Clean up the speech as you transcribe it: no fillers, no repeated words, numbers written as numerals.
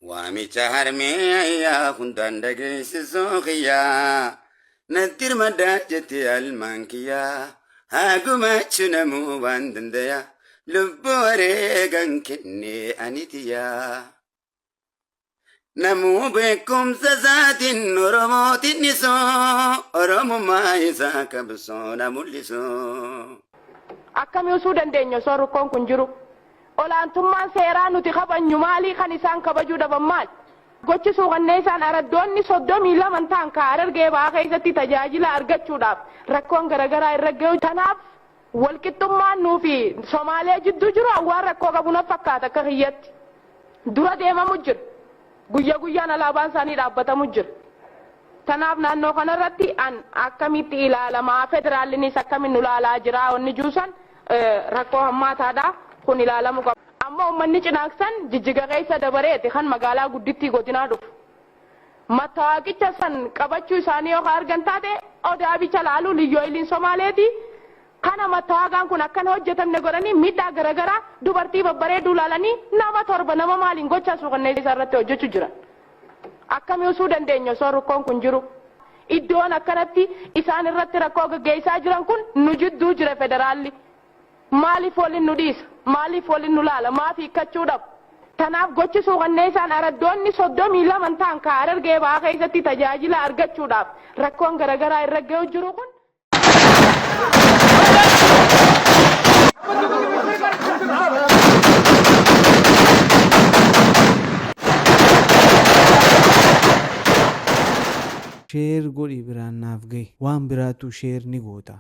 Waamicha harmee ayyaa hundaan dhageessisuu kiyyaa natti hirmadhaa jette almaan kiyyaa haa gumaachu namuu waan dandaya lubbuu wareegan kenne ani tiyyaa. Namuu beekumsa isaatiin Oromoo tinnisoo Oromummaa isaa qabsoo na mul'isoo. Akkami usuu dandeenya osoo rukkoon kun jiru? Olaantummaan seeraa nuti kabajnu maalii kan isaan kabajuu dhaban maali? Gochi suukanneessaan araddoonni 32 ta'an ka Harargee Bahaa keessatti tajaajila argachuudhaaf rakkoon garagaraa irra gahu tanaaf walqixxummaan nuu fi Somaalee jidduu jiru an waan rakkoo qabu na fakkaata akka kiyyatti. Dura deemamu jira. Guyya guyyaan alaabaan isaanii dhaabbatamu jira. Tanaaf naannoo kanarratti an akkamitti ilaalamaa federaallinis akkamiin nu laalaa jira wanni juusan rakkoo hammaataadha kun ilaalamu qaba. Amma uummanni Cinaaksan Jijjiga keessa dabareeti kan magaalaa guddittii godinaa dhufu. Mattawaaqicha san qabachuu isaanii yoo ka argan taate Odaa bicha laalu liyyooyiliin Somaaleeti. Kana mattawaaqaan kun akka hin hojjetamne godhanii miidhaa garagaraa dubartii babbareedduu laalanii nama torba nama maaliin gochaa suukanneessaa irratti hojjechu jiran. Akkami usuu dandeenya osoo rukkoon kun jiru? Iddoon akkanatti isaan irratti rakkoo gaggeessaa jiran kun nu jidduu jira federaalli. Maaliif waliin nu dhiisa? Maaliif waliin nu laala? Maaf hiikkachuu dhabu? Tanaaf gochi suukanneessaan araddoonni 32 ta'an ka Harargee Bahaa keessatti tajaajila argachuudhaaf rakkoon garagaraa irra gahu jiru kun Share godhii biraan naaf gahi. Waan biraatu share ni goota.